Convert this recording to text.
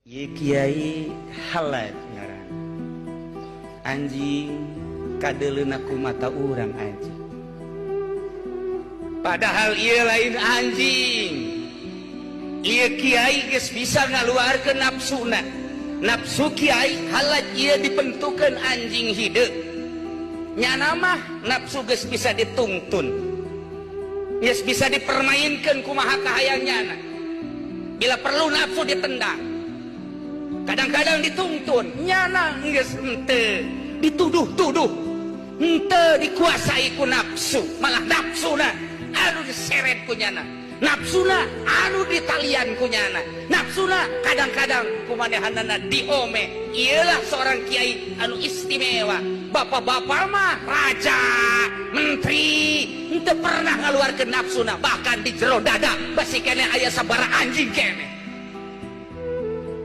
Ieu Kiai Hallaj ngaran. Anjing kadeuleuna ku mata urang anjing. Padahal ieu lain anjing. Ieu kiai geus bisa ngaluarkeun nafsuna. Nafsu Kiai Hallaj ieu dibentukeun anjing hideung. Nyana mah nafsu geus bisa ditungtun. Geus bisa dipermainkan kumaha kahayang nyana. Bila perlu nafsu ditendang. Kadang-kadang ditungtun, nyana geus henteu dituduh-tuduh. Henteu dikuasai ku nafsu, malah nafsuna anu diseret ku nyana. Nafsuna anu ditalian ku nyana. Nafsuna kadang-kadang kumanehanana diome. Iyalah seorang kiai anu istimewa. Bapak-bapak mah raja, menteri, henteu pernah ngaluarkeun nafsuna, bahkan di jero dada basi keneh aya sabara anjing keneh.